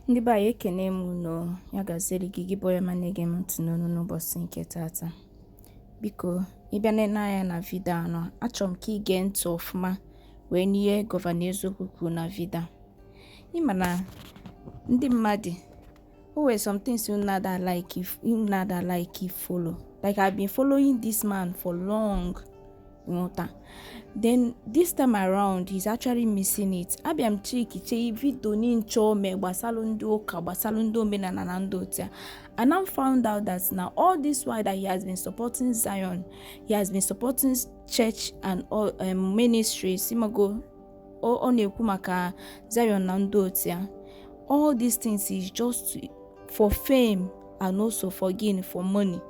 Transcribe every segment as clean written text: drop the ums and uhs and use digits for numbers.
Ndị be anyị, ekene m unu. Ya gaziere gị, gị bụ onye ma na-ege m ntị n'onu n'ụbọchị nke tata. Biko, ịbịa nene anya na video anọ, achọrọ m ka ị gee ntị ọfụma wee n'ihe Governor Eziokwu kwuru na video. Ịma na ndị mmadụ o nwere some things unu na-ada like, unu na-ada like follow. Like, I've been following this man for long, nghọta. Then this time around, he's actually missing it. Abịa m chekiche video ninche ome gbasalụ ndị ụka, gbasalụ ndị omenala na ndị otu ya, and I found out that now all this while that he has been supporting Zion, he has been supporting church and all ministries. Imago ọ na-ekwu maka Zion na ndị otu ya. All these things is just for fame and also for gain, for money,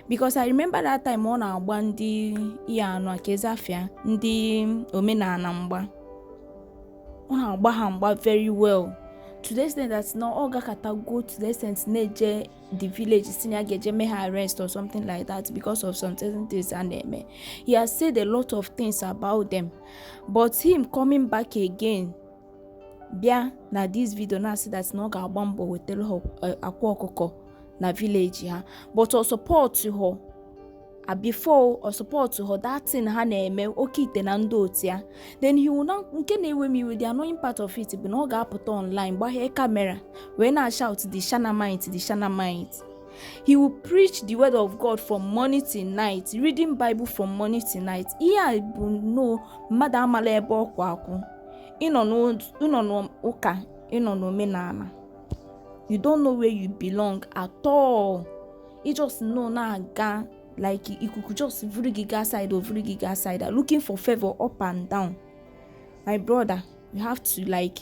because I remember that time ọ na-agba ndị ihe anọ ka ezafia ndị omenala mgba. Ọ na-agba ha mgba very well, to the extent that na ọ gakata go to the extent na-eje the village si na ya ga-eje mee ha arrest or something like that because of some certain things a na-eme. He has said a lot of things about them, but him coming back again bịa na this video na-asị that na ọ ga-agba mbọ wetara ha akwa ọkụkọ na village ha, but ọ support ha before, ọ support ha that thing ha na-eme, oke ite na ndị otu ya. Then he will now, nke na-ewe m iwe, the annoying part of it bụ na ọ ga-apụta online, gbaghee camera wee na-shout the Shunammite, the Shunammite. He will preach the word of God from morning till night, reading Bible from morning till night. Ihe a bụ no mmadụ amala ebe ọkwa akwụ. Ịnọ n'ụka, ịnọ n'omenala, you don't know where you belong at all. You just know na-aga like ikuku just vuru gị gaa side or vuru gị gaa side, looking for favour up and down. My brother, you have to like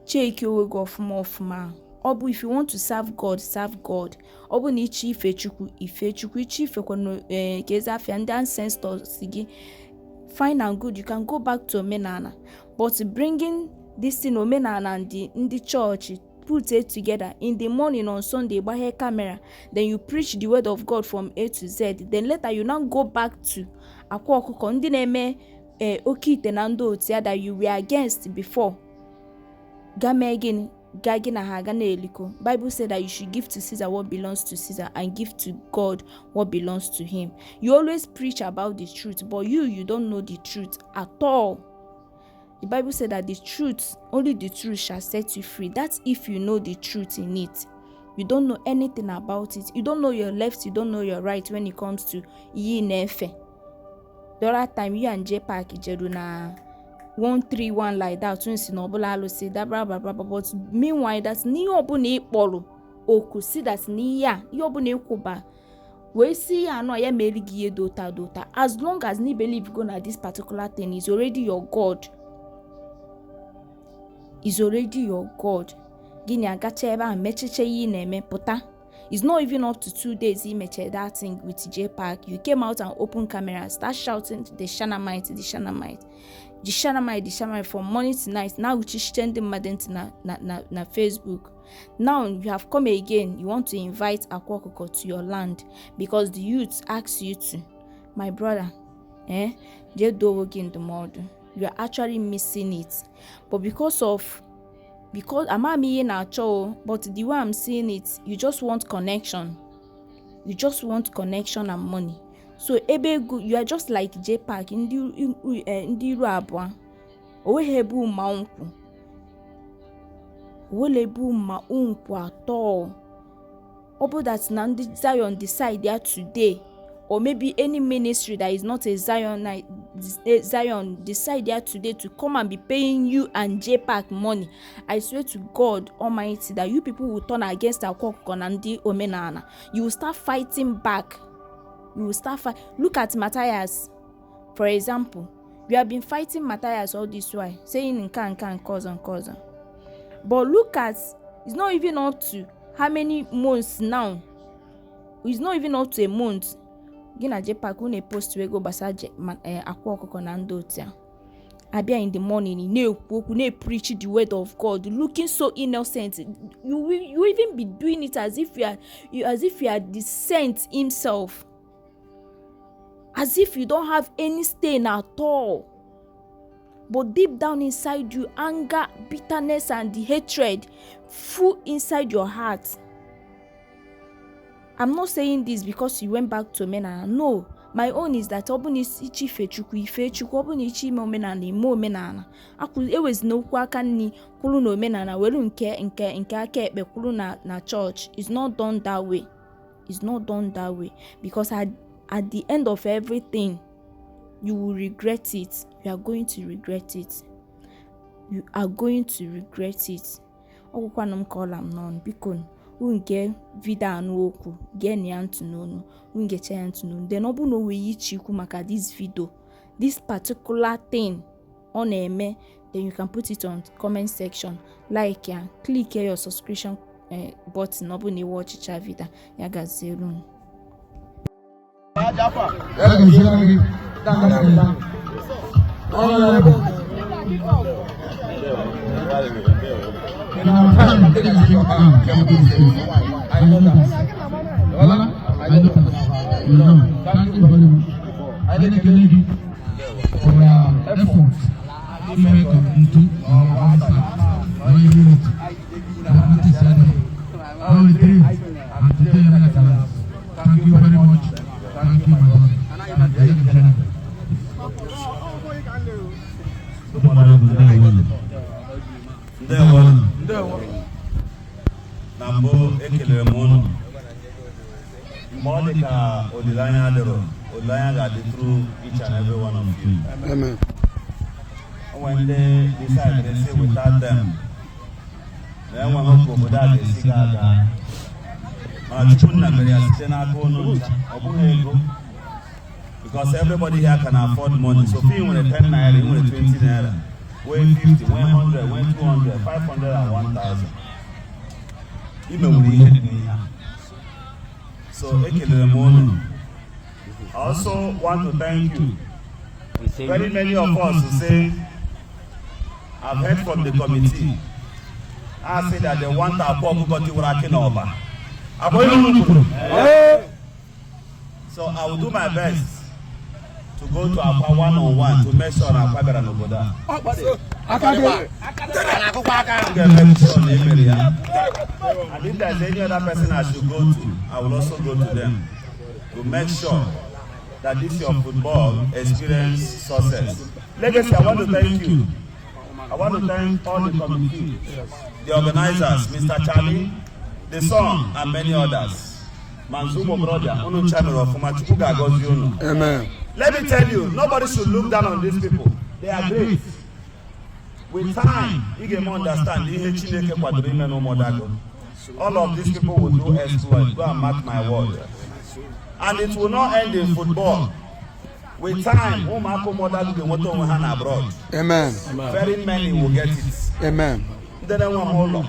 check onwe gị ọfụma ọfụma. Ọ bụ if you want to serve God, serve God. Ọ bụ na ịchọ ife Chukwu, ife Chukwu. Ịchọ ifekwa ee ka ezi afịa ndị ancestors gị, fine and good, you can go back to omenala. But bringing this thing, omenala and the ndị chọọchị, put it together in the morning on Sunday, gbaghe camera, then you preach the word of God from A to Z, then later you now go back to akwa ọkụkọ, ndị na-eme ee oke ite na ndị otu ya that you were against before, ga mee gịnị? Ga gị na ha aga na-eliko. Bible said that you should give to Caesar what belongs to Caesar and give to God what belongs to him. You always preach about the truth, but you don't know the truth at all. The Bible said that the truth, only the truth shall set you free. That's if you know the truth in it. You don't know anything about it. You don't know your left, you don't know your right when it comes to ihe ị na-efe. The other time you and J Park jeru na 131 like that, si na ọbụla alụsị da blah blah blah, but meanwhile that n'ihe ọbụla ị kpọrọ oku si that n'ihe a, ihe ọbụla ịkwụba wee si ya anọ ya mere gị ihe dota dota, as long as you believe go na this particular thing is already your God, is already your God. Gịnị agacha ebe ahụ mechiche ihe ị na-eme pụta. It's not even up to 2 days imeche that thing with J Park, you came out and open camera, start shouting the Shunammite, the Shunammite, the Shunammite, the Shunammite from morning to night. Now uchichiche ndị mmadụ ntị na Facebook. Now you have come again, you want to invite akwa ọkụkọ to your land because the youth ask you to. My brother, eh, jee doo onwe gị ndụmọdụ. You are actually missing it, but because of because ama m ihe na-achọ o, but the way I'm seeing it, you just want connection. You just want connection and money. So ebe ego, you are just like J Park, ndị ndị iru abụọ. O nweghị ebe ụma nkwụ, onwere ebe ma nkwụ atọ. Ọ bụ that na ndị Zion decide ya today, or maybe any ministry that is not a Zion decide ya today to come and be paying you and JPAC money, I swear to God Almighty that you people will turn against Akwa Ọkụkọ na ndị omenala. You will start fighting back. You will start fight. Look at Matthias, for example. You have been fighting Matthias all this while, saying nke a, nke a, nke ọzọ, nke ọzọ, but look at, it's not even up to how many months now, it's not even up to a month, gị na JPAC unu epost ego gbasara akwa ọkụkọ na ndị otu a. Abịa in the morning, ị na-ekwu okwu, na-preach the word of God, looking so innocent. You will you even be doing it as if you are the saint himself, as if you don't have any stain at all. But deep down inside you, anger, bitterness and the hatred full inside your heart. I'm not saying this because you went back to omenala. No, my own is that ọ bụ na ịchọ ife Chukwu, ife Chukwu. Ọ bụ na ịchọ ime omenala, ime omenala. Ewezina okwu aka nri kwuru na omenala, were nke aka ekpe kwuru na church. It's not done that way. It's not done that way, because at the end of everything, you will regret it. You are going to regret it. You are going to regret it. Ọgwụkwanụ m ka ọla m n'ọnụ. Biko, unu gee video anụ okwu, gee na ya ntị n'onu. Unu gecha ya ntị n'onu, then ọ bụrụ na o nwere iche ikwu maka this video, this particular thing ọ na-eme, then you can put it on comment section. Like ya, click your subscription button. Ọ bụrụ na ị watchicha video ya, gaziere unu. Ya gaziere gị. Honorable. In our time, it is your arm, I know that. Wala, I know that. You know. Thank you very much. Anyị na-ekele gị for your effort ime ka ntu na ọsa na unity. Deputy Senator. How we dream and today we are. Thank you very much. Thank you, my brother. Thank you, Senator. Ụmụada bụ ndewonu. Ndewonu. Na mbụ, ekelere m unu. Mgbe ọ dị ka olileanya adịrọ, olileanya ga-adị through each and every one of you. Amen. O nwere ndị decide say without them na enweghị ka obodo a ga-esi ga aga, mana Chukwu nna mere ya site n'aka unu ncha. Ọ bụghị ego, because everybody here can afford money. So if ị nwere 10 naira, ị nwere 20 naira, nwee 50, nwee 100, nwee 200, 500 and 1000, ime nwere ihe dị n'ihe a. So ekelere m unu. I also want to thank you. Very many of us who say, I've heard from the committee, I say that they want Akwa Ọkụkọ Tiwara Akị n'Ọba. Akwa ihe unu kwuru. So I will do my best to go to Akwa one on one to make sure na Akwa bịara n'obodo a. M ga-eme sure na emere ya. And if there's any other person I should go to, I will also go to them to make sure that this your football experience success. Legacy, I want to thank you. I want to thank all the committee, the organizers, Mr. Charlie, the son, and many others. Manzumo brother, unu chamero ọfụma, Chukwu ga-agọzi unu. Amen. Let me tell you, nobody should look down on these people. They are great. With time, ị ga-eme understand ihe Chineke kwadoro ime n'Ụmụdagụ. All of these people will do exploit. Go and mark my word. And it will not end in football. With time, ụmụaka Ụmụdagụ ga-enweta onwe ha na abroad. Amen. Very many will get it. Amen. Ndị na-enweghị ụlọ,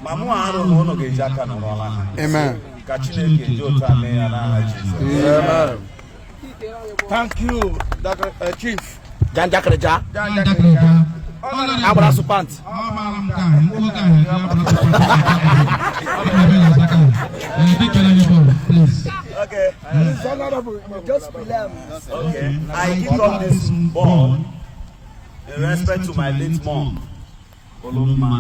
ma mụ arụghị ụlọ ga-eji aka nọrọla ha. Amen. Ka Chineke ji otu a mee ya n'aha Jizọs. Amen. Thank you, Dr. Chief. Janjakịrịja. Janjakịrịja. Agbara sụpant. Ọ maara m ka nwoke ahụ eji agbara sụpant. Dịkere gị bọọlụ, please. Okay. Just relax. Okay. I kick off this ball in respect to my late mom, Olumma.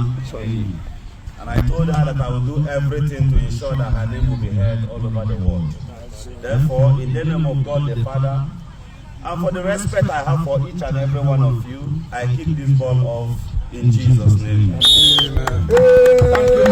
And I told her that I will do everything to ensure that her name will be heard all over the world. Therefore, in the name of God the Father, and for the respect I have for each and every one of you, I kick this ball off in Jesus' name. Thank you.